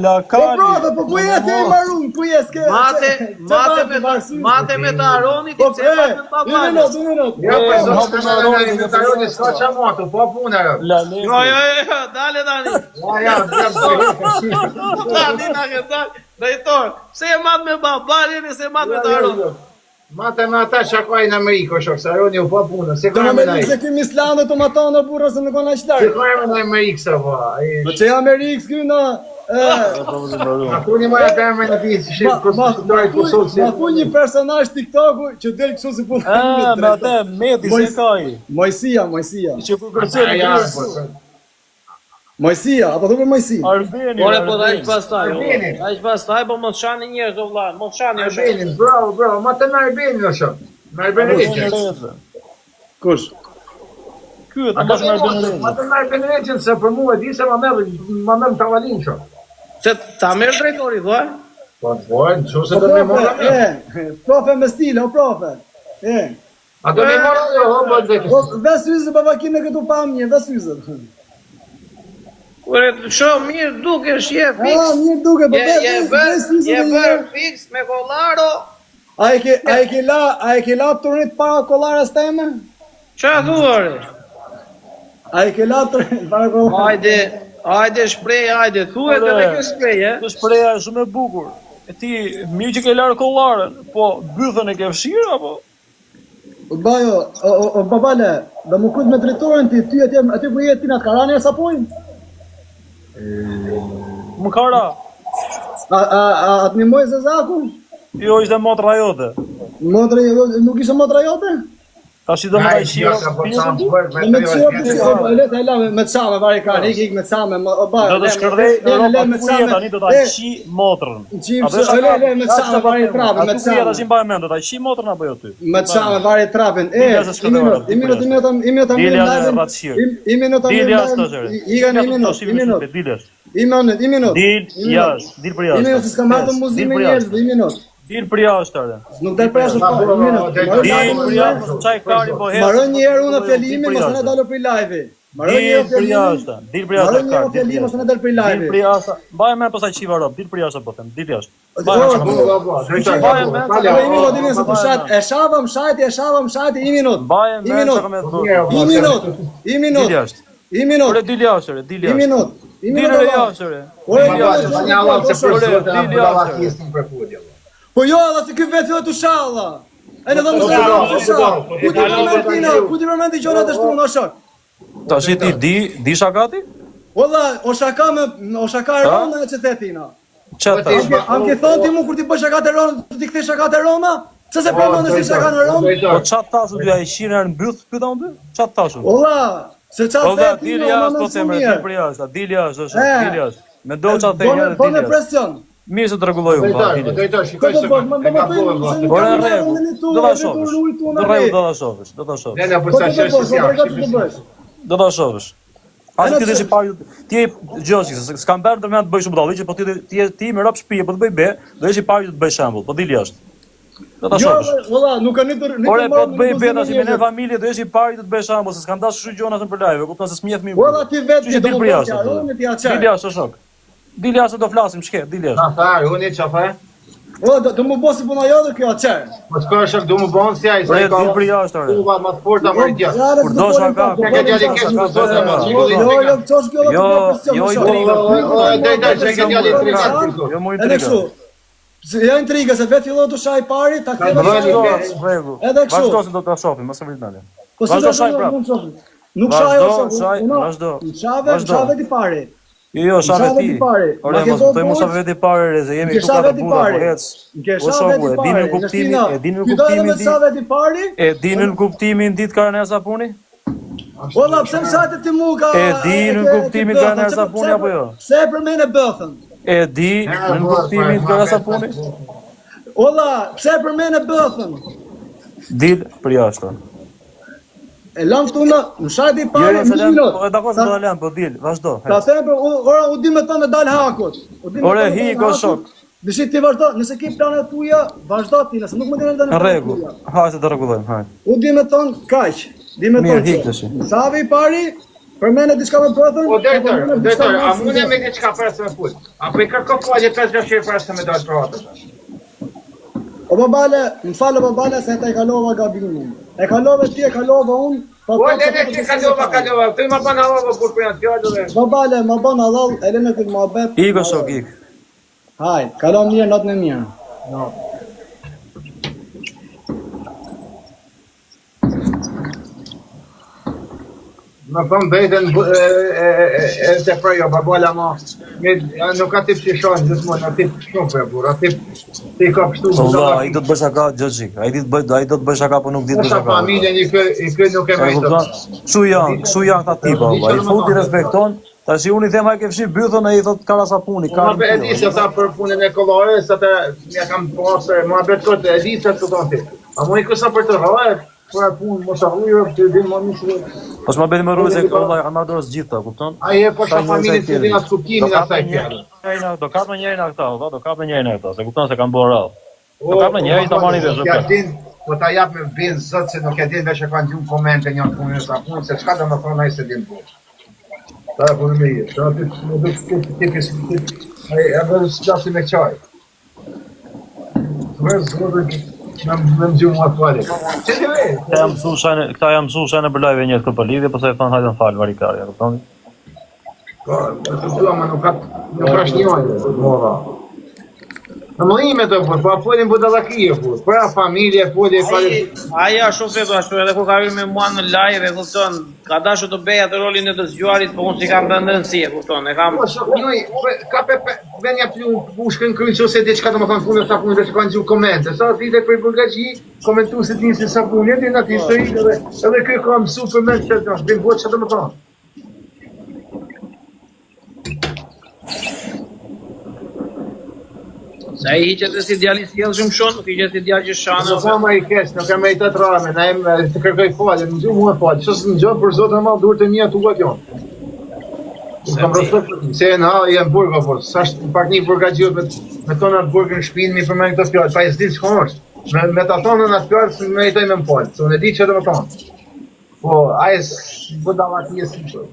La Po kali. profe, po ku je ti marun, ku je s'ke? Mate, mate me mate me të Aronit, Po i pse mate me e, një babalës. minut, një minut. Jo, po E, zot, hapën s'ka Aronit në dhe në Aroni s'ka ça matu, po punë ajo. La Jo, lepi. jo, jo, jo, dale tani. Ja, ja, ja. Tani na ke dal. Drejtor, pse e mat me babalin e se mat me të Jo, Aronit? jo. Mate me ata që ka në Amerikë, o shok, se Aroni u pa punë, se Të ka në me Amerikë në se kemi Islandë të matonë burra se nuk kanë aq Se larg. ka me në Amerikë, sa po. ai- Po që Amerikë s'ky na e Ma thuni më atë emrin e tij, si ma ma konsultoi Kosovë si. ma thuj një personazh TikToku që del kështu si punë. Ah, me atë Meti se ka ai. Mojsia, Mojsia. Që kur kërcen Ja, i ja, kryer. po, po. Mojsia, apo thonë Mojsi. Arbeni. Ore, po daj Arbeni. pastaj, o. Arbeni. Daj pastaj, po mos shani njerëz o vlla, mos shani o shok. Arbenin, bravo, bravo, mate me Arbenin, o shok. Me Arbenin Arbeni Rexhën. Rexhën. Kush? Ky e A të ka mas me Arbeni mate Rexhën. mate me Arbenin Rexhën, se për mua e di se ma merr, ma merr në tavalin, shok. Se ta merr drejtori, thua? Po, po, në qoftë se Po do me profe, marrë. e, profe me stil, o profe. E. A do me marrë, jo, po, Po po, ve syzë baba kime këtu pamje, ve syzë. Ore, shoh mirë dukesh, je Ah, fiks. mirë duke, po Je ve je ve bër, syzë je dhe një bër herë. fiks me kollaro. A e ke a e ke la, a e ke la turnit para kollares teme? Qa thua ore? A e ke la turnit para kollares? Hajde, hajde shprej, hajde, thuhet Ore. edhe kjo shprej, e? Kjo shpreha është shumë e bukur. E ti mirë që ke larë kollarën, po bythën e ke fshirë apo? O bajo, o, o, o babale, do më kujt me drejtorin ti, ty atje aty ku je ti na të ka rani sapun? Më ka ra. A a a, a të ndihmoi Zezaku? Jo, ishte motra jote. Motra jo, nuk ishte motra jote? Tash i do me ta Ai, qira. jo, sa po sa më bërë Do me të qira me për o, le ta la me me çame vari kanë, ik ik me çame, o ba. Do të shkërdhej le Europa le me ku je çame. tani do ta E, qi motrën. Qi, A pse- bësh le, le, me Qa çame, të vari them? trapin, me Aty ku je çame. tash i mbaj mend, do ta qi motrën apo jo ty? Me çame vari trapin. E, Dilja se i shkërdheu, minut, i minut, i minut, i minut, i Dilja minut, në live-in, rraçir. i minut, i Dil minut, jashtë tash. ere. i kanë i minut, i minut, Dil jashtë. i minut, i minut. Dil i minut. jashtë, dil për I jashtë. minut, se s'kam marrë të Dil muzikë me për njerëz, jashtë. i minut. Dil për jashtë ere. Nuk dal për jashtë, Ma, po, i minut. drejtor, Mbaroj Dil live-in, për unë, jashtë, mos çaj kari po hec. Mbaroj një herë unë Dil fjalimin, për mos na jashtë. dalë për live-i. Mbaroj një Dil herë për fjalimin. jashtë, dil për jashtë Mbaroj një kar, herë dil për fjalimin, mos jashtë. na dal për Dil live-i. për jashtë. Mbaj mend pastaj qiva rob, dil për jashtë po them, dil jashtë. Mbaj O, mend çka Po, më po, po, drejtor, Mbaj po, mend, falja, Po i minut, o, i minut, se Mbaj të shat, mend. e shava, më shajti, e shava, më shajti, i minut. Mbaj I mend çka minut, më Po, thotë. mirë, i po, minut, i minut, Dil jashtë. i minut, Ore dil jashtë, ore, dil i jashtë. minut, i Dil minut. ore valla. jashtë, ore. Ore, Ma Dil ba, jashtë. se një Allah se për Ore, zotë, dil a budalla jashtë. thjestin për futje. Po jo, alla, se ky vetë filloi të shalla. E në dhe mos Po, e po, të po, shall. po, Ku ti po, përmend po, tina, po, ku ti përmend gjërat e shtunë, o shok. Tash ti di, di shakati? Valla, o shaka me, o shaka e Ha? Roma e që the tina. Qa Po, thash? ti- A më ke thonë ti mu kur ti bësh shaka të Roma, ti kthesh shaka të Roma? Pse se pranon si shaka në Romë? Po qa thash unë ty, ai qirën në mbyth, pyeta unë ty? Qa thash unë? Valla, se qa Po the vlla, ti, dil o jashtë, më po shumë them, dil mirë. për jashtë, dil jashtë, është, E. dil jashtë. Mendo qa the Bone, një herë, bone dil jashtë. presion. Mirë se të rregulloj unë, pa, Drejtor, dil jashtë. drejtor, shikoj Këtë se po, më e më ka bëjnë, bërë se valla. nuk Ore kam rregull, në tu, do ta e shohësh. rujt tu Do në rregull do re. ta shohësh, do ta shohësh. Ne na Po për sa të shesh bësh, si po jam. të të bësh. Do ta shohësh. As Edhe ti do pse- i pari, ti je Gjoshi, se s'kam bërë ndërmend të bëj shumë budalliqe, po ti ti je ti me rap shtëpi, po të bëj be, do jesh i pari që të bëj shembull, po dil jashtë. Do ta Jo, shohësh. valla, nuk ka nitur, nitur Ore, po të bëj be tash me në familje do jesh i pari që të bëj shembull, se s'kam dashur kështu gjëra për live, e kupton se s'mjef mirë. Valla ti vetë Kështu që do dil më për bësh jashtë. Aroni ti Dil atë. jashtë, o shok. Dil jashtë do flasim, ç'ke, dil jashtë. Na tha, unë çfarë tha? O, do, do më bësh si puna jote kjo atë. Po s'ka shok, do më bën si ai, sa Ore, i ka. dil për jashtë, ore. Uva më të forta më djathtë. Kur do shaka, Ja ka djali keq në zotë, më Jo, jo, jo, çosh kjo Jo, jo, intriga. O, o, drejtor, çka ka djali intriga. Jo më Edhe intriga. kështu. Se ja intriga se vetë filloi të shaj pari, ta ktheva Vazhdo, shaj. Vazhdo, rregull. Edhe kështu. Vazhdo se do ta shohim, mos e vrit mendjen. Po si Vazhdo do shaj shaj prap. Nuk shaj Vazhdo, o shok. shaj, uno, vazhdo. Shave, Vazhdo. shave ti pari. Jo, jo, shave Shave ti. ti pari. Ore, Ma ke mos do më thoj mos borxh? shave ti pare, re, se jemi Ke këtu shave katër ti burra, po pari. hec. Ke O shave shoku, ti e dini pari. kuptimin, e dini Ti do edhe kuptimin me di. shave ti pari? E dini në kuptimin ditë ka rënë sapuni? Valla, pse më shate ti mu ka E di e në ke- e ke kuptimin bëthën? ka nërë Pse- sapuni pse- apo jo? Pse e përmene bëthën? E di në kuptimin ka rënë sapuni? Valla, pse e përmene bëthën? Dil për jashtë. E lam këtu në në shajti i Jo, pari, jo, se një lëm, minut. po e dakor se do ta lëm, po dil, vazhdo. Ta them për u- ora u di me thënë me dal hakut. U di me Ore, thënë me hik, dal o hakut. shok. Dëshi ti vazhdo, nëse ke planet tuaja, vazhdo ti, nëse nuk më di në Në rregull. Hajde të rregullojmë, hajde. U di me thon kaq. Di me Mirë, thon. hik tash. Savi i pari. Përmende diçka me Prothën? O drejtor, drejtor, a mundem me diçka para se me fut? A po i kërko falje 5 herë para se me dalë për atë? O babale, më falë o babale se ta i kalova gabimin. E kalove ti, e kalova unë, po Po le ne që kalova, kalova, ti ma bën hallall kur po janë fjalë dhe. Babale, ma bën hallall, e lënë këtë muhabet. Ik o shok, ik. Hajt, kalo mirë, natën e mirë. No. Me thënë drejtën, e, e, e, e, të për jo, babala ma, me, nuk ka tip që shonë gjithmonë, a tip shumë për burë, a tip ti ka pështu. Po vlla, ai do të bësh shaka Xhoxhik, ai di të bëj, ai do të bësh shaka, po nuk di të bësh shaka. familjen i kë, i kë nuk e E kupton? Kështu janë, kështu janë këta tipa, vlla. I fut i respekton, tash unë i them hajde ke fshi bythën, ai thot kara sapuni, ka. Po e di se ta për punën e kollare, sa të ja kam pasur, më bet kot, e di se të thonë ti. A mu i kësa për të rrojë, për atë punë, mos e rrujë, të din më mirë se... Po s'ma bëni më rrujë, se valla kam marrë dorës gjitha, kupton? Ai e po shoh familjen se din as kuptimin asaj fjale. Do kap në njërin nga këta, valla, do kap në njërin nga këta, se kupton se kanë bërë radhë. Do kap në njërin ta marrin vesh. Ja din, po ta jap me bin zot se nuk e din veç e kanë gjumë komente një punë sa punë se çka do të thonë ai se din po. Ta e punë me jetë, ta ti më do të ti ti ti ai e bën s'plasi me çaj. Më zgjuar në në gjumë më fare. Çe ti ve? Këta janë mësu shajnë, këta janë mësu shajnë për live njerëz këtë për lidhje, pastaj thonë hajde më fal varikari, e kupton? Po, të thua më nuk ka nuk ka shnjojë, mora. Në më ime të po, po folin budallaki e po. Për familje foli e fali. Ai ashtu vetë ashtu edhe kur ka hyrë me mua në live e kupton, ka dashur të bëjë atë rolin e të zgjuarit, po unë s'i kam dhënë rëndësi, e kupton, e kam. Po, shok, njoj, po, ka pe, pe Vjen ja plu pushkën krye ose diçka domethënë punë sa punë veç kanë gju komente. Sa ditë për burgaxhi, komentuesit nisin se sa punë din atë histori edhe edhe ky ka mësu për mend se do të bëhet çfarë domethënë. Se ai hiqet si djalë i sjellshëm shumë, nuk hiqet si djalë që shanë. Nuk ka më i keq, nuk e meriton të rrame, na jem të kërkoj falje, në gjuhë mua falje. Ç'është në gjuhë për Zotin e madh duart e mia tuat janë. Unë kam respekt për ty, se në jam burg apo, sa është pak një burgaxhiut me me tonë atë burg në shtëpinë, mi përmend këto fjalë, pa e s'di çka është. Me me ta thonë atë fjalë se meritoj me më fal, se unë e di çfarë do të thonë. Po, ai budallaki e sipër.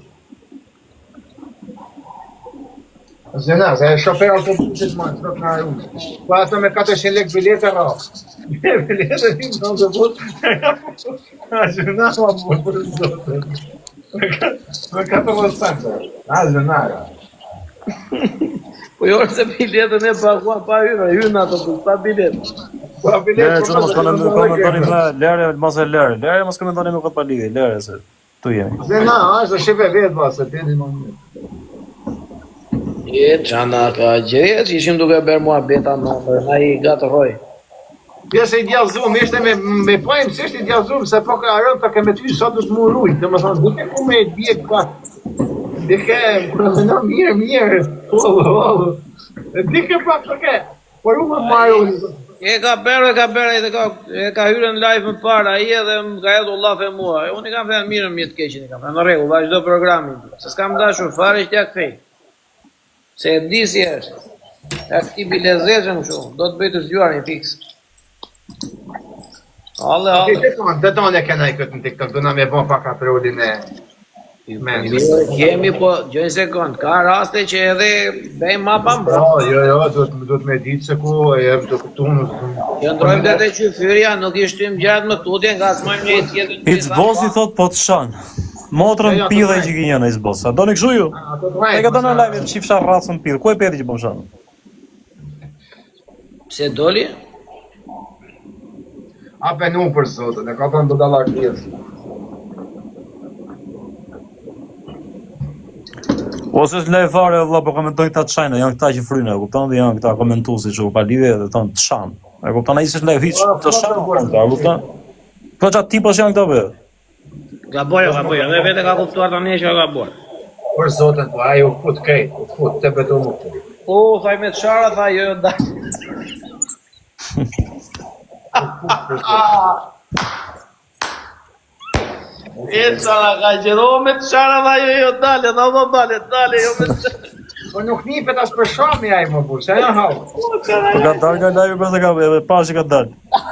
Zena, se e shofer autobusit më, të në aru. Po ato me 400 lek bileta ra. Bileta një në autobus. A zena, ma po për zotin. Me 400 cent. A zena, ra. Po jo se biletën e paguan pa hyrë, hyn në autobus pa biletë. Pa biletë. Lere, që mos komentoni më, lere, mos e lere, lere, mos komentoni më këtë pa lidhje, lere se. Tu jemi. Dhe na, është shife vetë ba, se ti më mirë. Je, qana ka gjë, që ishim duke bërë muhabeta në në na i gatërroj. Pjesë i djallëzum, ishte me, me pajmë, se ishte i djallëzum, se po ka rënë të ke me ty, sot do të mu rujt, domethënë, duke ku me djeg pak, dike, kur të në mirë, mirë, hollu, hollu, dike pak të ke, por u më marrë unë. E ka bërë, e ka bërë, edhe ka, e ka hyrë në live më parë, ai edhe më ka hedhur llafe mua. E unë i kam thënë mirë, mirë të keqin i kam thënë, në rregull, vazhdo programin. Se s'kam dashur fare që t'ja kthej. Se e di si është. Është tip i lezetshëm kështu, do të bëj të zgjuarin fiks. Alle, alle. Të tonë, të tonë e kena i këtë në TikTok, do na me bon pak atë rolin e Mirë, kemi po, gjë një sekond, ka raste që edhe bëjmë ma pa mbra. Po, jo, jo, duhet duhet me ditë se ku e jem të kuptu unë. Qëndrojmë dhe te qyfyrja, nuk i shtym gjërat më tutje, ngacmojmë një tjetër. It's boss i thot po të shan. Motrën jo, jo, pidhe që ki njëna It's boss. A doni kështu ju? E ka dënë live shifsha rracën pidhe. Ku e peti që po më shan? Pse doli? A pe nu për zotën, e ka thënë budalla pjesë. Ose është live fare vëlla, po komentojnë këta të shajnë, janë këta që frynë, e kupton? Dhe janë këta komentuesi që pa lidhje dhe thonë të shan. E kupton? Ai s'është live hiç, po, të shan, po, e kupton? Po çfarë tipash janë këta be? Gaboi, gaboi, edhe vetë ka kuptuar tani që ka gabuar. Për zotën, po ai u fut krejt, u fut të betu mu. Po, thaj me të shara, tha jo, jo, da. E çara ka gjero me të shara, tha jo, jo, dale, dha, dha, dale, dale, jo me të shara. Po nuk nipet as për shami ai më burr, se ajo hall. Po ka dalë nga live pra se ka edhe pash që ka dalë.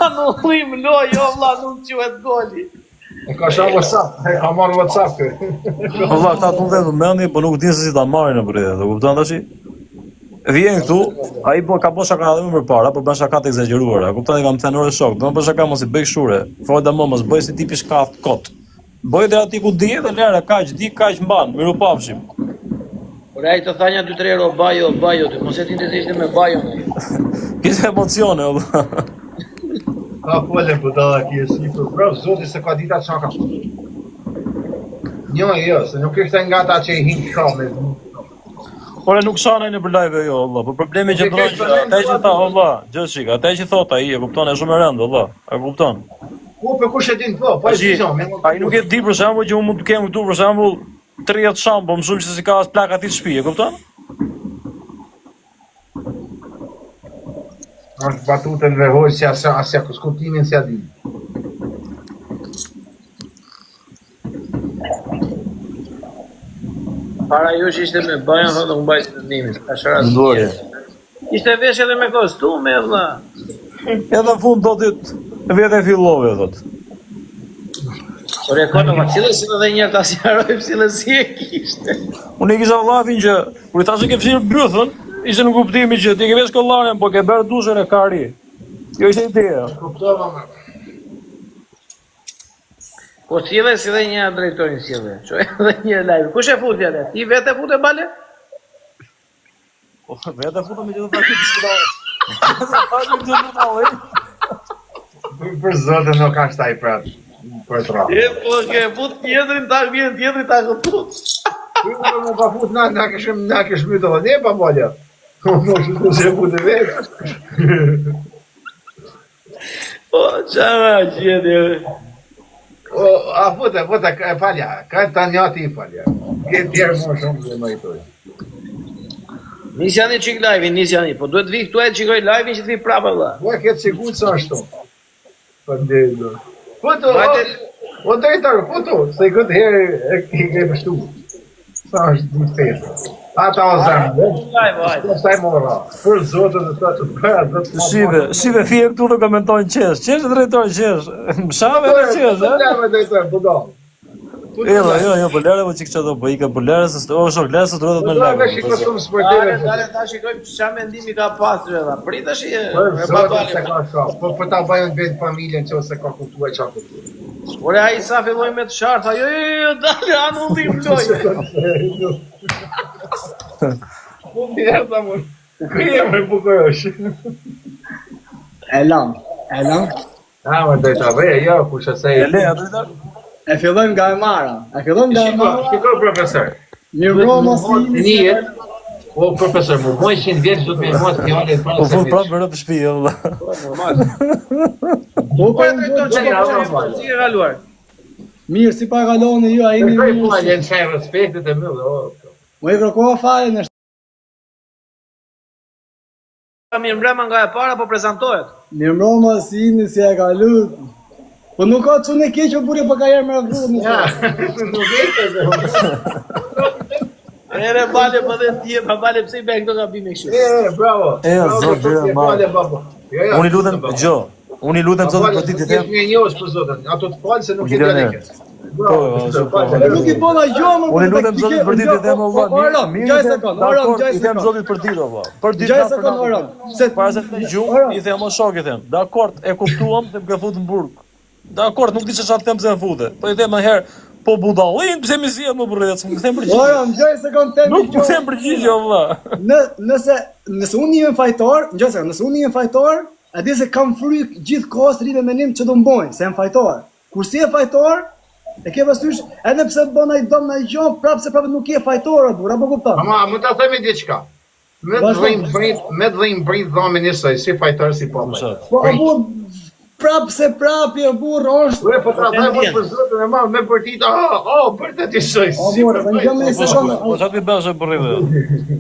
Anullim loj, jo vlla, nuk quhet goli. E ka sha WhatsApp, e ka marrë WhatsApp kë. Po valla, këta duan dhe vëmendje, po nuk dinë se si ta marrin në rrjet, e kupton tash? Vjen këtu, ai po ka bërë shaka edhe më përpara, po bën shaka të ekzagjeruara. E kupton, i kam thënë ore shok, do të bësh shaka mos i bëj kështu re. Fol da më mos bëj si tipi shkath kot. Bëj dhe aty ku di dhe lëre kaq di kaq mban, mirupafshim. Por ai të tha një dy tre herë o bajo, bajo, ty mos e dinte se ishte me bajon ai. Kishte emocione o valla. Ka fole budalla ki e sipër, prap zoti se ka dita çka ka. Jo, jo, se nuk ishte nga ata që i hinë shumë. Ore nuk shan ai nëpër live jo valla, po problemi që ndron që ata që tha valla, gjë shik, ata që thot ai, e kupton, është shumë e rëndë valla, e kupton. Po, po kush e din po, po e Tashi, di ai nuk e di për shembull që unë mund të kem këtu për shembull 30 sham, po më shumë që si ka as plaka aty në shtëpi, e kupton? Është batutën dhe hojë si asja, asja kuptimin si a di. Para jush ishte me bajon, thotë nuk mbaj dënimin. Ka shërat. Ndorje. Ishte vesh edhe me kostume, vëlla. Edhe në fund do të vetë e fillove thot. Por e kono, ma sille si edhe një herë ta sqaroj sille si e kishte. Unë e kisha llafin që kur i thashë ke fshirë bythën, ishte në kuptimin që ti ke vesh kollaren, po ke bërë dushën e kari. Jo ishte ideja. Kuptova më. Po sille si dhe një drejtorin sille. Çoj edhe një live. Kush e futi atë? Ti vetë e fute bale? Po vetë e futa me gjithë atë që do. Vetë e futa Për zotin nuk është ai prap. Për të E po ke fut tjetrin ta vjen tjetri ta këput. Ti më pa fut na na kishim na kishim mytë edhe ne pa malja. Po mos u se fut vetë. Po çfarë gjeti? O, a fute, fute, e falja, ka ta njati i falja. Ke tjerë më shumë dhe më i toj. Nisja një çik live, nisja një, po duhet vi këtu e të shikoj live-in që të vi prapë vëlla. Po e ke sigurt se ashtu. Faleminderit. bro. Futu, o, o drejtor, futu, se këtë herë e ke ke pështu. Sa është ditë festa. Ata o zemër, Live, hajde. sa i mora. Për zotën e sa të bëra, zot të Shive, shive fije këtu dhe komentojnë qesh, qesh drejtor qesh. Mshave dhe qesh, e? Leve drejtor, budall. Jo, jo, jo, po lere po çik çdo po ikën po lere se o shok lere se duhet të më Do lajm. të shikoj shumë sportive. Dale, dale, ta shikojmë çfarë mendimi ka pasur edhe. Prit tash e Për e zotin babale. se ka sa. Po po ta bëjnë vetë familjen nëse ka kuptuar çka kuptuar. Ore ai sa filloi me të sharë, tha jo jo jo, jo dale, anu ti floj. Po mirë tha më. Ku je më bukurosh? E lam, e lam. Ah, më do ta vë, jo, kush e se. E le atë drejtor? E fillojmë nga e mara. E fillojmë nga e Shiko, mara. shiko profesor. Mirë mbrëma si jeni, si Një Po profesor, më bën 100 vjet do të më marrë fjalën para Po se fut vjeç. prapë rëp shtëpi, jo, valla. Normal. Po Po po drejtor ndodh- çka po si e kaluar? Mirë, si pa kaloni ju, a jeni Kërkoj mirë? falje në shenjë respektit e mbyll, o. Më i kërkova falje në Mirë mbrëma nga e para po prezantohet. Mirë mbrëma si jeni, si e kalu. Po nuk ka çunë e keq o burri po ka herë më rrugë. Ja, nuk e të Ere bale po dhe ti pa bale pse i bën këto gabime kështu. E, e, bravo. E, Bravo, zot, zot, e, e falje, baba. Jo, jo. Unë i lutem, gjo. Unë i lutem zotit për ditë i them. Mirë njohës për zotin. Ato të falë se nuk e Milioner. di aleke. Po, Bravo. zot, po, Po nuk i bona gjë më. Unë i lutem zotit për ditë i them o valla, Oron, mirë, gjaj i them, sekond, Oron, dakord, gjaj i them sekond. zotit për ditë o valla. Për ditë Gjaj na për sekond, natë. Oron. Se Para se të lë gjumë, Oron. i them o shok i them. Dakord, e kuptuam se më ke fut në burg. Dakord, nuk di se çfarë të them pse më fute. Po i them më herë, po budallin pse më sjell më burrë, s'më kthen përgjigje. Oron, gjaj sekond them. Nuk më kthen përgjigje o valla. Në nëse nëse unë jam fajtor, gjaj sekond, nëse unë jam fajtor, a di se kam frikë gjithë kohës rri me mendim që do më bojnë, se jam fajtor. Kur si je fajtor, e ke parasysh, edhe pse bën ai dëm ai gjë, prapë se prapë nuk je fajtor, o burr, apo kupton? Ama më ta themi diçka. Me të Vazhdo. dhëmë brit, me të dhëmë brit dhamin njësoj, si fajtor si po. fajtor. Po o burr, prapë se prapë je burr, është Ue, po ta them për zotin e madh me përtit, ah, oh, bërtet i soj. O si burr, për dhe gjë më Po sekond. po çfarë ti bësh o burrë?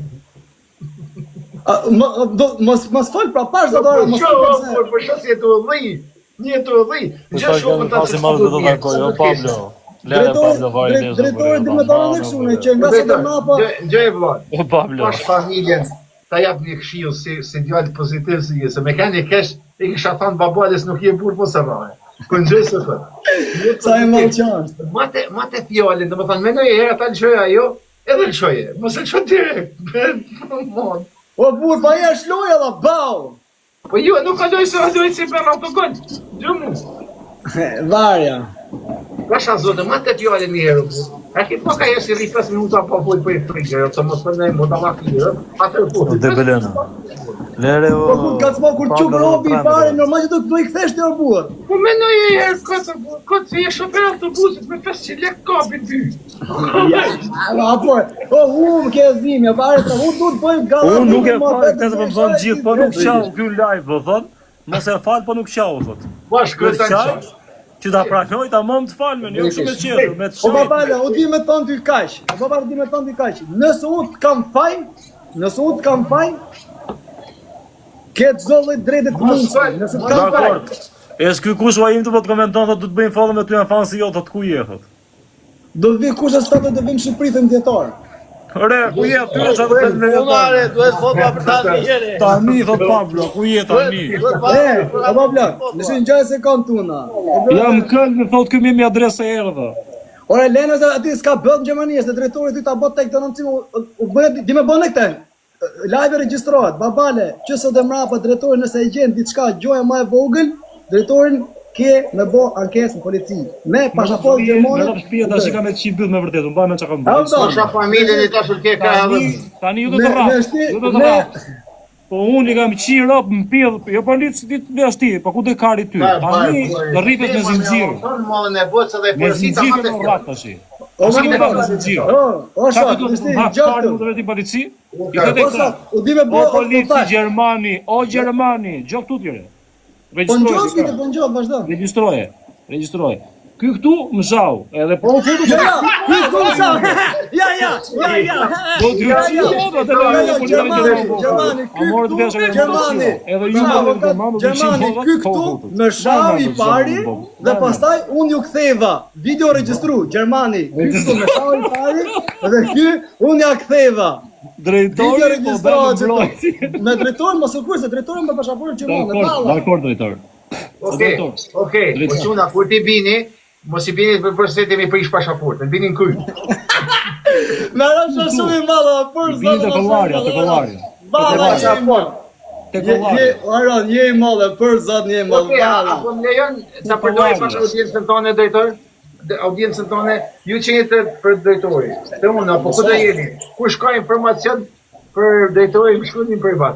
A, më, do, mos mos fol pra pash do Po dorë, mos shoh, fol pse. po po shoh si e tu dhi, një tu dhi. Po Gjë shumë ta pasi madh do të takoj, o Pablo. Lere Drejtori, Pablo vari drejt, nesër. drejtori di më thonë edhe kështu ne që nga sot e mapa Gjë e vëlla. O Pablo. Pash familjen, ta jap një këshill si si djalë pozitiv si je, se me kanë keq, i kisha thënë babales nuk je burr po se rrahe. Po ngjoj se thot. Sa e madh që është. Mate, mate fjalën, domethënë mendoj e herë ata lëshoj ajo, edhe lëshoje. Mos e lësho direkt. Mon. O burr, pa e është loja dhe bau. Po jo, nuk ka lojë se lojë si bën autogol. Gjëmu. Varja. Pasha zotë, mate fjalën një herë. bu. A ke pa ka si rri 5 minuta pa fol për frikë, jo, të mos përndaj më ta makirë, atë Po fol. debelena. Lere o. Po kur ka të kur çuk Pablo, robi i trembe, pare, normal që do do i kthesh ti o burr. Po mendoj e herë këtë, bu, këtë se je shofer autobusit me 500 lekë kapin ty. Ja, apo, o u më ke dhimbje, varet, unë du të bëj gallatë. Unë nuk e fal këtë se po më thon gjithë, po nuk qau ky live, po thon. Mos e fal, po nuk qau, thot. Po është Duhet këtë qaj, që ta pranoj tamam të falmen, jo kështu me qeshur, me të O qeshur. babala, u di me thonë ty kaq. O babala, di me thonë ty kaq. Nëse unë të kam faj, nëse unë të kam faj, ke çdo lloj drejte të mundshme. Nëse të kam faj, Dakor. E s'ky kush ua im të po të komenton thotë do të bëjmë follow me ty janë fan si jo thotë ku je thotë. do të vi kush e sot do vim në Shqipëri të dhjetor. Ore, ku je aty çfarë do të bëjmë me Unë are, duhet fol pa për ta një herë. Tani thot Pablo, ku je tani? Duhet pa. E, o babla, nëse një gjë se kam tuna. Jam kënd, më thot ky më adresë e erdha. Ore Lena se aty s'ka bët në Gjermani, është drejtori ty ta bët tek denoncim, u, u bën di me bënë këtë. Live regjistrohet, babale, që sot e mrapa drejtori nëse e gjen diçka gjoja më e vogël, drejtorin ke me bë ankesë në polici. Me pasaportë Me gjermane. rrop shtëpia tash i kam me të qi mbyll me vërtet, unë mbaj me çka kam A, bërë. do. Pasha familjen e tashur ke ka Tani, edhe. tani ju do të Me- rraf, me shti- ju do të me- rraf. Po unë i kam qi rop në pjell, jo polic ti të vesh ti, po ku do kari ty? Tani do rrifet me zinxhir. Thonë mallën e botës edhe Me porosita zinxhir mate do rraf tash. O, Tash më kemi kupton. rraf me zinxhir. O, o Çka shok, do të është hap gjë kari këtu. do të vetë polici? I thotë O këta. shok, u di me bë, O o, o polici thash. gjermani, o gjermani, gjë këtu tjere. Po Regjistroje. ngjot ti, po ngjot, vazhdo. Regjistroje. Regjistroje. Ky këtu më shau, edhe po u futu. Ja, ja, ky këtu më shau. Ja, ja, ja, ja. Do t'ju Ja, ja. qi, do të Ja, ja, Gjermani, Gjermani, ky A morët këtu, vesh edhe Gjermani. Edhe ju Sa, morët avokat, Gjermani, do t'ju Gjermani, qi ky këtu më shau i pari dhe pastaj unë ju ktheva. Video regjistru, Gjermani, ky këtu më shau i pari dhe ky unë ja ktheva. Video Drejtori po bën regjistrohet mbrojtje. gjithë. Me drejtorin mos u kurse, drejtorin me pasaportë gjermane, Dakor, valla. dakor drejtor. Okej, Drejtor. okej. Po Drejtor. çuna kur ti bini, mos i bini për përsëri mi prish pasaportën, bini në kryq. Me rëmë shumë i madh, për I bini te kollari, te kollari. Valla, je i madh. Te Je, je, kollari. Aron, je i madh, për zot je i madh, Okej, a valla. a po më lejon ta përdori pak audiencën tonë drejtor? De- Audiencën tonë, ju që jeni të për drejtori. Te unë apo ku do jeni? Kush ka informacion për drejtorin, më shkruani në privat.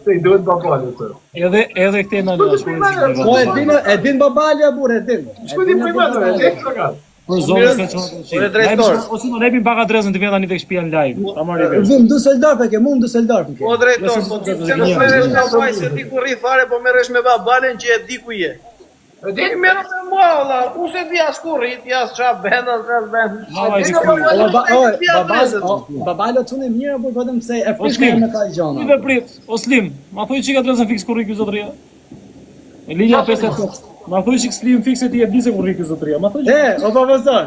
Se i duhet babalit. të. Edhe edhe këte na na shkruajnë. Po e din, e din babalja burr, e din. Shkruani në privat, e di çka ka. Për zonë se çfarë. Ore, drejtor. Ose do japim pak adresën të vjen tani tek shtëpia në live. Ta marrë vesh. Vim Düsseldorf e ke, mund Düsseldorf e ke. Po drejtor, po ti pse nuk merresh me mua se ti ku rri fare, po merresh me babalen që e di ku je. E di Ti merre me mua valla, unë se di as ku rri, ti as ç'a bën, as ç'a bën. Hava i Ti di do ku. babalen, O, ba, o, ti babal, adresën. o, babalo çunë mirë, por vetëm se e O prishka Slim, me ka gjona. Ti dhe prit, o Slim, ma thuj çik adresën fiks ku rri ky zotëria. E linja 58. Ma thuj çik Slim fiks e ti e di se ku rri ky zotëria. Ma thuj. E, o profesor.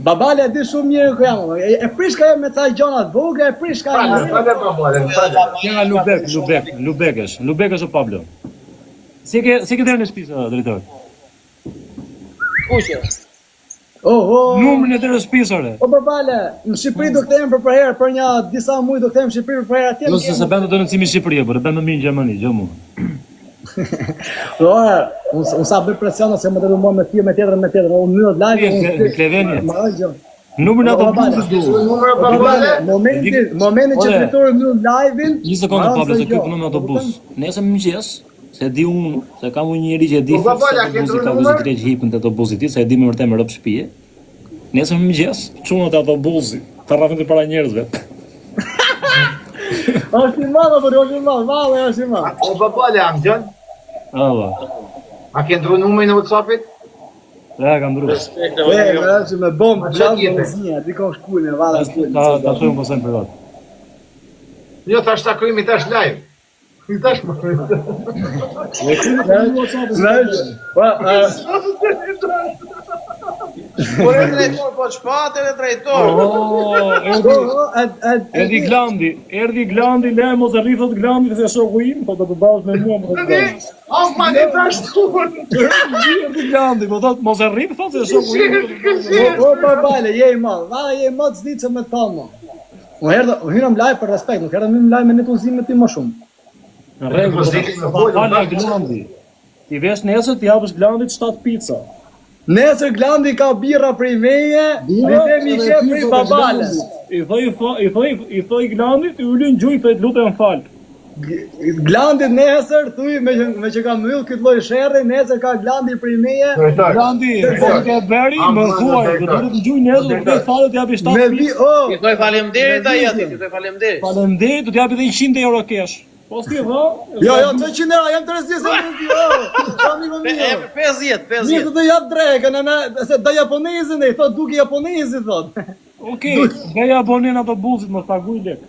Babale e di shumë mirë ku jam. o, E, e prishka me ca gjona të vogla, e prishka. Fale, fale babalin, fale. Që nga Lubek, Lubek, Lubek është, Lubek është o Pablo. Si e ke si e ke derën e shtëpisë o, drejtor? Kush e? Oho. Numrin e derës së shtëpisë ore. O babale, në Shqipëri do kthehem për përherë, për një disa muaj do kthehem në Shqipëri për përherë atje. Jo se se bën denoncimi në Shqipëri, por e bën më mirë në Gjermani, gjë mua. Ora, unë unë sa bëj presion se më të mua me ty, me tjetrën, me tjetrën, unë mbyllet live. Je, unë- Klevenje. Ma ë gjë. Numrin e O, babale. autobusit du. Numër Babale, babale? momentin, momentin që Ore. drejtori mbyll live-in, Një sekondë mbaron Pablo se se ky jo. punon me autobus. Nesër në mëngjes, se di unë, se kam unë njëri që e di Po, fiks babale, a ke autobusi ndrru ka numër? vëzë drejt hipën te autobusi ti, se e di me vërtet me rrop shtëpie. Nesër në mëngjes, çunat e autobusit, të rrafin të para njerëzve. Është i madh apo është i madh? Vallë është i madh. O babale, a më gjon? Alla. A ke ndru numrin e WhatsAppit? Ja kam ndruar. Respekte, E, valla. më që me bombë, Ma blam, çfarë jete? zinja, di ka shkuar me valla shkuar. Ta ta thojmë pastaj në privat. Jo, thash ta kryemi tash live. I tash më. Po, ë, Por e drejtor, po ç'pate e drejtor. Oh, erdhi, Oh, oh, e, e, erdhi Glandi, erdhi Glandi, le mos e rri thot Glandi se shoku im, po do përballesh me mua më thot Glandi. Oh, ma ne prashtuar. Erdhi Glandi, po thot mos e rri thot se shoku im. O, o, babale, je i madh. Valla je i madh, s'di ç'me të thonë. mo. Unë erdha, unë hyra në live për respekt, nuk erdha në live me një tuzim me ti më shumë. Në rregull, Po s'di me po folë, fal bashkë. Glandi. Ti vesh nesër ti japësh Glandit 7 pica. Nesër Glandi ka birra prej meje, ne themi edhe ke ti prej thotë babale. Glandit. I thoj i thoj i thoj Glandit, i ulën gjuj, thoj lutem fal. Glandit nesër, thuj me që, me që ka mbyll këtë lloj sherri, nesër ka Glandi prej meje. Drejtor. Glandi, po ke bëri, më thuaj, do të të gjuj nesër, do të bëj falë, të japi 7 Me vi, pica. o, I thoj faleminderit ai aty, i thoj faleminderit. Faleminderit, do të japi edhe 100 euro cash. Po s'ti dha? jo, jo, të 100 euro, jam të rëzdi, se jam të rëzdi, o, sa miku Pe- mi, e, o. 50, Mirë 50. të të jap drekën, e me, se do japonezin e, thot duke japonezi, thot. Okej, bëj abonin autobusit, mos paguaj lek.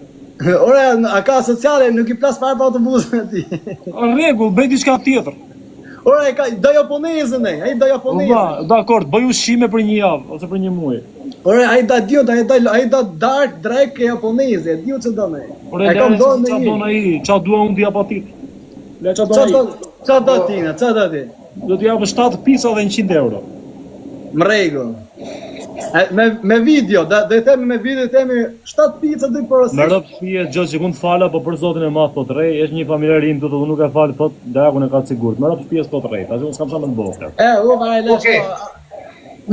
Ore, a ka sociale, nuk i plas fare për autobusin e ti. Në rregull, bëj diçka tjetër. Ore, e ka, do japonezin e, ai do japonezin. Valla, dakord, bëj ushqime për një javë ose për një muaj. Ore, ai do diu, ai do ai do dark drek e japonezi, e diu ç'do ne. Ore, E kam lere dorë se me ça një. don ai, ça dua unë t'jap atit. Le ça don Ça ai. do, ça do ti, na, ça do ti? Do t'jap 7 pica dhe 100 euro. Më rregull. E, me me video, do do i themi me video, i themi 7 pica do i porosit. Më rëp shtëpie gjë që unë të fala, po për Zotin e madh po të rrej, është një familjar im thotë unë nuk e fal, thot dajakun e ka të sigurt. Më rëp shtëpie s'po të rrej, tash unë s'kam çfarë më të bëj. E, u vara e lesh. Okej.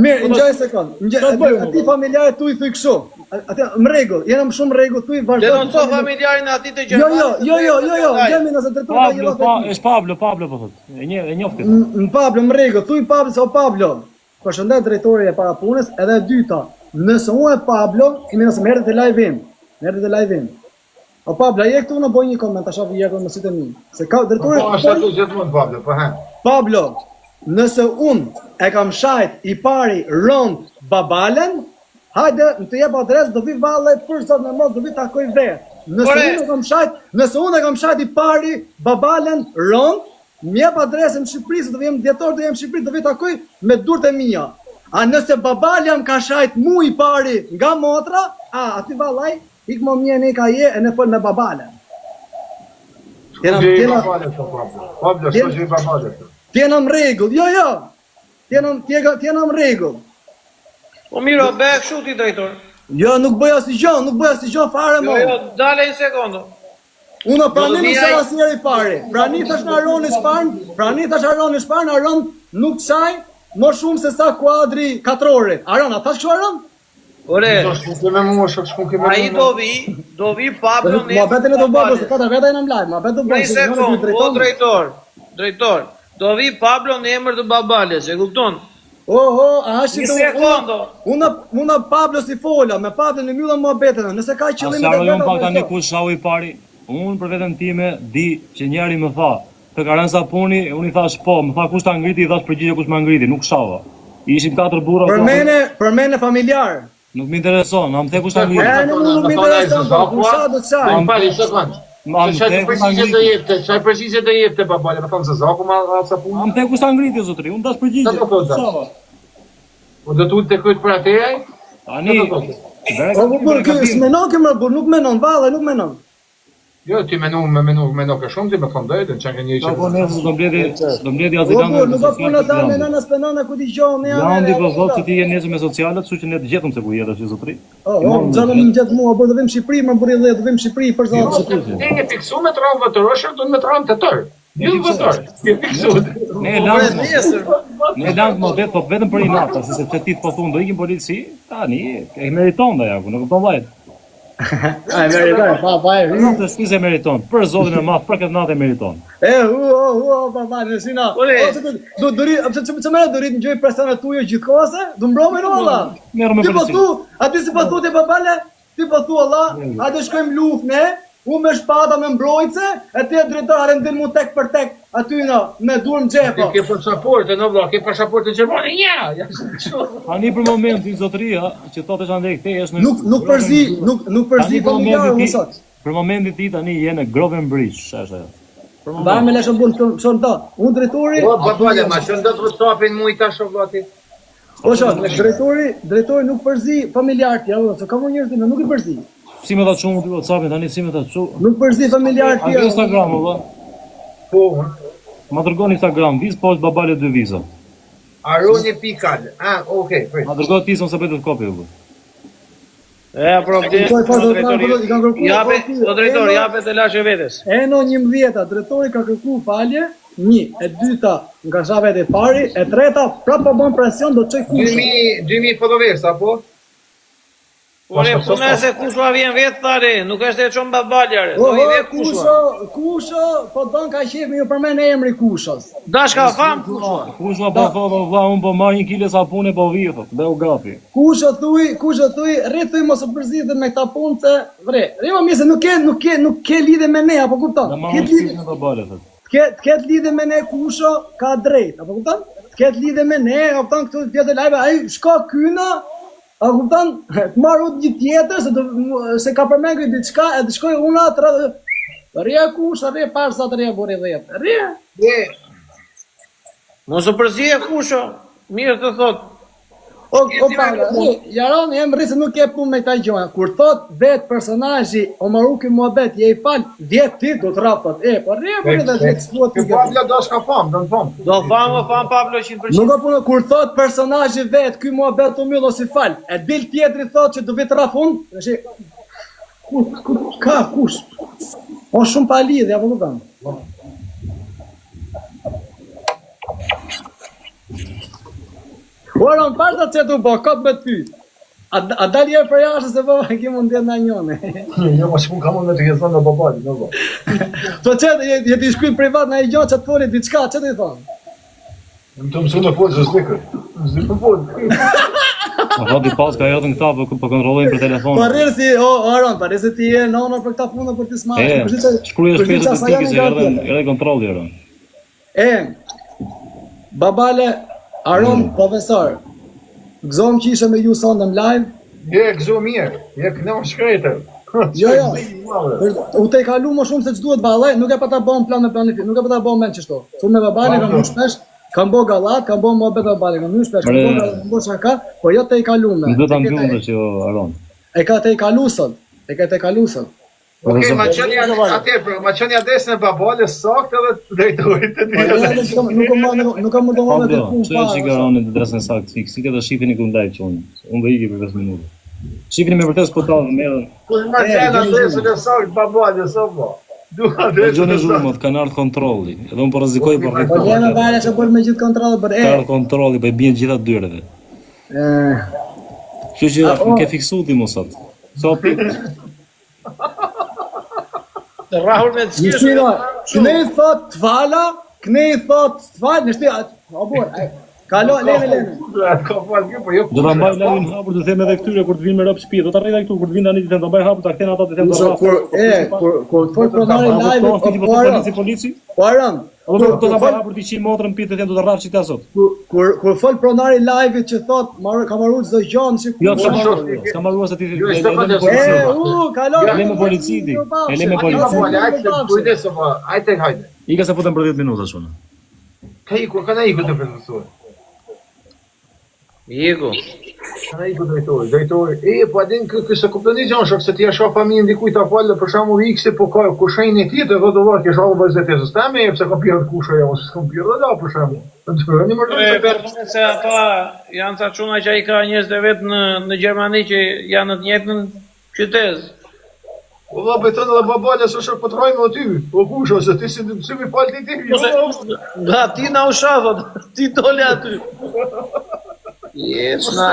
Mirë, ngjoj sekond. Ngjoj, Ta bëjmë, aty familjarët tuaj thuj kështu. Aty më rregull, jena më shumë rregull thuj vazhdo. Denonco familjarin e atij të Jo, Gjermanisë. jo, jo, jo, jo, jo, jemi nëse drejtori ka një Pablo, lloj pa, është Pablo, Pablo po thot. E një e njoh këtë. Në Pablo, më rregull, thuj Pablo se o Pablo. Përshëndet drejtori e para punës, edhe e dyta, nëse unë e Pablo, kemi nëse më erdhi te live im, më erdhi te live im. O Pablo, a je këtu në bëj një koment, tash apo je me sytë e mi. Se ka drejtori Po është aty gjithmonë Pablo, po he. Pablo, nëse unë e kam shajt i pari rënd babalen, hajde në të jep adresë, do vi valle për zot në mos, do vi takoj vetë. Nëse Ore. unë e kam shajt, nëse unë e kam shajt i pari babalen rënd, më jep adresën në Shqipëri, se do vjem dhjetor, do jem në Shqipëri, do vi takoj me durt e mia. A nëse babalja më ka shajt mu i pari nga motra, a aty vallaj, ik më mirë ne ka je e ne fol me babalen. Tjena, Gjej tjena, babale, po, Pablo. Pablo, shko gjej babale. T'jena në rregull. Jo, jo. T'jena t'jena t'jena në rregull. Po mirë, o bëj kështu ti drejtor. Jo, nuk bëj asnjë gjë, nuk bëj asnjë gjë fare Jo, më. jo, dale një sekondë. Unë prani Do të nuk vi sa ai- asnjëri i pari. Prani thash në Aroni shparn, prani thash Aroni shparn, Aron nuk çaj më shumë se sa kuadri katrorit. Aron, a thash kështu Aron? Ore, Do shku ke me mua, shok shku ke me ai mua. do vi, do vi Pablo në. Muhabetin e do bëj, se katër veta janë në live, muhabet do Një bëj. se njëri ky sekond, o drejton. drejtor, drejtor. Do vi Pablo në emër të babales, e kupton? Oho, a është Një që sekondo. Unë unë Pablo si fola, me Pablo në mbylla muhabetin. Nëse ka A qëllim sqaroj unë pak tani kush shau i pari? Unë për veten time di që njëri më tha, të ka rënë sapuni, unë i thash po, më tha kush ta ngriti, i thash përgjigje kush ma ngriti, nuk shava. Ishim katër burra. Për aty, mene, për mene familjar. Nuk më intereson, a më the kush ta E, ngriti. në nuk më intereson, po, kur sa do të çaj. Më fali, sekond. Ma më Çfarë the kush ta përgjigje do ngriti. jepte? Çfarë përgjigje do jepte babale? Më thonë se Zaku ma dha sapun. A më the kush ta ngriti o zotri, unë dash përgjigje. Sa do thotë? Shava. Po do të ulte kryet për atë ai? Tani, Sa do thotë? bëre Po gabim, po bëre ky gabim. s'menon ky më burr, nuk menon, vallë, nuk menon. Jo, ti menu, me menu, menu ka shumë ti me thonë drejtën, çan ka njëri Po që. po nesër do mbledhi, do mbledhi Po azilantët burr, me nuk ka socialët punë të ta Glandit. menon as menon ku dëgjon, ne Glandi po thotë se ti je nesër me socialët, kështu që ne të gjetëm se ku je tash zotri. Oh, oh, xhanë më gjet mua, po do vim në Shqipëri, më burri dhe do vim në Shqipëri për zotin. Ti je fiksu me të rënë vëtërosher, do me të rënë të tërë. Jo vëtër, je fiksu. Ne e Ore, lamë nesër. Ne e lamë modet, po vetëm për inat, tash sepse ti po thun do ikim polici, tani e meriton dajaku, nuk kupton vllai. Ai meriton, pa pa e. Për të shtëpisë e meriton, për Zotin e madh, për këtë natë e meriton. E u u u pa pa në sina. Ore. O, se Do do ri, pse ç'më ç'më do ri të ngjoj presionet tuaja gjithkohës? Do mbrohem valla. Merru me Ti po policinë. thu, aty si po thu ti babale, ti po thu Allah, hajde shkojmë luftë ne, unë me shpata me mbrojtëse, e ti e drejtor hajde ndin mu tek për tek aty në me duar në Ti xhepa. ke pasaportë, no vlla, ke pasaportë gjermane. Ja, ja. kështu. Tani për momentin zotëria që thotë është andej këtej është në Nuk nuk përzi, nuk nuk përzi Tani për familjarë momentin unë ti, sot. për momentin ti tani je në Groven Bridge, sa është ajo. Për Ba momentin. me leshën bun, çon ta. Unë drejtori, Po, po, po, ma çon do të WhatsAppin mu i tash o vlla ti. Po shok, drejtori, drejtori nuk përzi familjar tjerë, se ka më njerëz që nuk i përzi. Si me ta çu unë ty WhatsAppin tani si me ta çu? Nuk përzi familjar A ke tjerë. Instagram valla? Po, unë. Ma dërgon Instagram, viz poshtë babale dy viza. Aroni Pikal. Ah, okay, prit. Ma dërgo ti se unë se bëj të kopje valla. E, problem, Po, po, o do drejtori. i kanë kërkuar, Jape, po, o drejtor, Eno- jape të lashe vetes. Eno 11-ta, drejtori ka kërku falje, një, e dyta, nga shavet e pari, e treta, prapë po bën presion, do të çoj kushën. 2000 2000 followers apo? Ore, po nëse kushua vjen vetë, thare, nuk është e çon babalja, re, O, do i o, vetë kushua. kusho, kusho, po don ka qef me ju përmend emri kushos. Dash ka fam kushua. Kush ma po thotë o vlla, unë po marr një kile sapune po vi thot, bëu gati. Kusho thuj, kusho thuj, rri thuj mos u përzithet me këta punë se vre. Rri më mirë se nuk ke nuk ke nuk ke lidhje me ne, apo kupton? Dhe marr Ke unë lidhje, shpirt me babale thot. të ketë ketë lidhje me ne kusho ka drejt, apo kupton? Të ketë lidhje me ne, apo kupton këtu pjesë e live, ai shko kyna, a kupton? Të marr ut një tjetër se do se ka përmendur diçka e të shkoj unë atë radhë. Rria kush, rri parë sa të rria burri 10. Rria. Je, Mos u përzie kusho, mirë të thot. O, o para, rri, Jaron, jem rri se nuk ke punë me këta gjëra. Kur thot vet personazhi, o maru ky muhabet, je i fal, vjet ti do të rraf thot. E, po rri, po rri dhe të eksploat Ky Pablo dash ka fam, do të thon. Do fam, o fam Pablo 100%. Nuk ka punë kur thot personazhi vet, ky muhabet u mbyll ose i fal. E dil tjetri thot që do vi të rraf unë, tash ku ku ka kush? O shumë pa lidhje, apo kupton? Ora, më parë të që të bo, kop me të pyet. A, a dal jerë për jashtë se po e ki mund na njone. Jo, mos pun kam unë me të jeton në babali, no po. Po që je, je ti shkruaj privat në i gjë që të foli diçka, që të i thonë? Më të mësu në folë, zë zikër. Zë për folë. Po thot i pas ka erdhën këta po po kontrollojnë për telefon. Po rrirë si, o, o Aron, po rrirë si ti je nona për këta punë për ti s'ma. E, shkruaj shpejt të tiki se erdhën, erdhën kontrolli erdhën. E, babale, Aron, profesor, gëzohem që ishe me ju sonte në live. Je gëzu mirë, je kënaq shkretër. Jo, jo. U te kalu më shumë se ç'duhet vallai, nuk e pa ta bën plan me planifikim, nuk e pa ta bën mend çështo. Unë me babale kam hyrë shpesh, kam bë gallat, kam bë muhabet me babale, kam hyrë shpesh, kam bë gallat, kam bë shaka, po jo te i kalume. Nuk do ta mbyllëm tash jo Aron. E ka te i kalu sot, e ka te i kalu sot. Okej, ma qëni atë, pra, ma qëni adresën e babales saktë edhe drejtorit të Po jo, tij. nuk kam nuk kam nuk kam më domosdoshmë Pablo, të punë çfarë fare. që Aronin adresën saktë fiks, si ke të shifini ku ndaj çun. Unë do iki për 5 minuta. Shifini me vërtet s'po ta merren. Kush ma E, qenë gjeni adresën e saktë babales, o po. Du Po adresën gjoni e saktë. zhurmët, kanë ardhur kontrolli. Edhe unë po rrezikoj për Po lëmë vajla që bërë me gjithë kontrollin për e. Ka ardhur kontrolli, po i bien gjitha dyerve. E, Kështu që A, o. më ke fiksu ti mos sot. Sot Të rrahur me të qeshur. Mishira, këne i thot t'fala, këne i thot t'fal, në shti, o burr, ai, kalo, lene, lene. Ka fal kjo, po jo. do ta mbaj live-in hapur të them edhe këtyre kur të vinë me rob shtëpi, do ta rrita këtu kur të vinë tani të them do mbaj hapur ta kthejnë ata të them do Kusho, rraf. kur, e, kur, kur të fol pronari live, Po o, ti po po, Aron, polici polici. po, Aron, Apo kur, do ta kur, mbaj fol, hapur ti qi motrën pi të them do ta rraf çita sot. kur, kur, kur fol pronari live-it që thot, marrë, ka marru çdo gjë, në shi, Jo, s'ka Po, mbaruar, shoh, s'ka mbaruar se ti Jo, e s'ka le me mbaruar. E, policinë. u, kalo, E le me polici ti, e le me polici. Hajde, kujdes, o po. Hajde, hajde. Ika se futem për 10 minuta shuna. Ka iku, ka na iku të profesor. Iku. Ka na iku drejtori, drejtori. E, po a din kë kë se kupton një gjë, shok se ti e shoh familjen dikujt ta falë, për shembull X-i po ka kushërin e tij, do thotë valla ke shoh vajzën e tij, s'ta me pse ka pjerë kushë ajo, ose s'ka pjerë la për shembull. Do të thonë më E, po, se ata janë ca çuna që ai ka njerëz të vet në në Gjermani që janë në të njëjtën qytez. Po valla po i thonë edhe babale se shok po të rrojmë aty. Po kush ose ti si si mi fal ti ti. Ose nga ti na u sha, thot, ti dole aty. Jes, na.